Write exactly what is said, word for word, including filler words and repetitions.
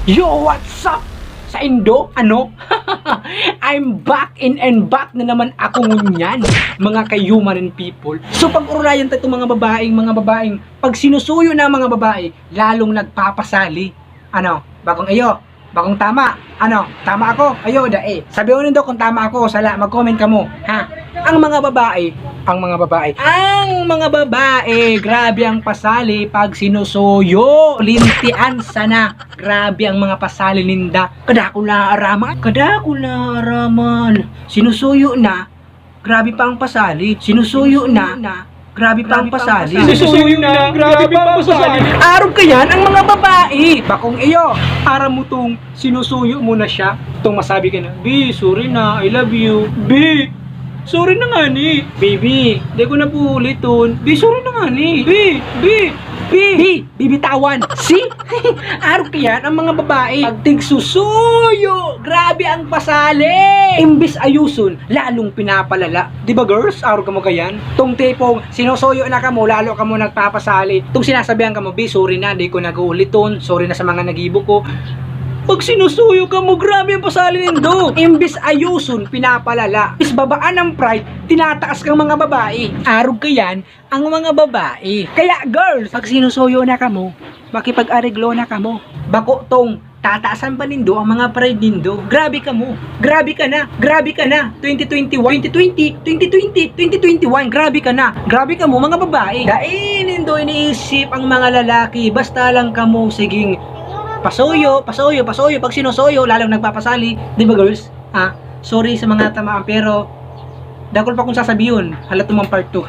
Yo, what's up? Sa Indo, ano? I'm back in and back na naman ako ngunyan, mga ka-human and people. So, pag-urulayan ta itong mga babaeng, mga babaeng, pag sinusuyo na ang mga babae, lalong nagpapasali. Ano? Bakong iyo? Bakong tama? Ano? Tama ako? Ayo, dai. Sabi ko nindo kung tama ako o sala, mag-comment kamo, ha? Ang mga babae, ang mga babae, ang mga babae, grabe ang pasali pag sinusuyo. Lintian sana. Grabe ang mga pasali ninda. Kadakula araman. Kadakula araman. Sinusuyo na. Grabe pa ang pasali. Sinusuyo na. Grabe pa ang pasali. Sinusuyo na. Grabe pa ang pasali. Arog ka yan, ang mga babae. Bakong iyo. Aram mo tong sinusuyo mo na siya. Itong masabi ka na, "Bi, sorry na. I love you. Bi, sorry na nga ni. Baby, di ko na po uliton. Bi, sorry na nga ni. Bi, bi, bi." Bi, bibitawan. See? Arog ka yan, ang mga babae. Pag tigsusuyo, grabe ang pasali. Imbis ayuson, lalong pinapalala. Di ba, girls? Arog kamo kayan? Tong tipong sinusuyo na kamo, lalo kamo nagpapasali. Tong sinasabihan kamo, "Bi, sorry na, di ko nag-uuliton. Sorry na sa mga nagibo ko." Pag sinusuyo kamo, grabe ang pasali nindo. Imbis ayuson, pinapalala. Imbis babaan ang pride, tinataas kang mga babae. Arog kayan, ang mga babae. Kaya, girls, pag sinusuyo na kamo, makipag-areglo na kamo. Bako tong tataasan pa nindo ang mga pride nindo. Grabe kamo. Grabe ka na. Grabe ka na. Twenty twenty-one, twenty twenty, twenty twenty, twenty twenty-one. Grabe ka na. Grabe kamo, mga babae. Dai nindo iniisip ang mga lalaki. Basta lang kamo, siging pasuyo, pasuyo, pasuyo. Pag sinusuyo, lalong nagpapasali. Di ba, girls? Ah, sorry sa mga tamaan, pero dakul pa kong sasabihon. Hala, tumang part two.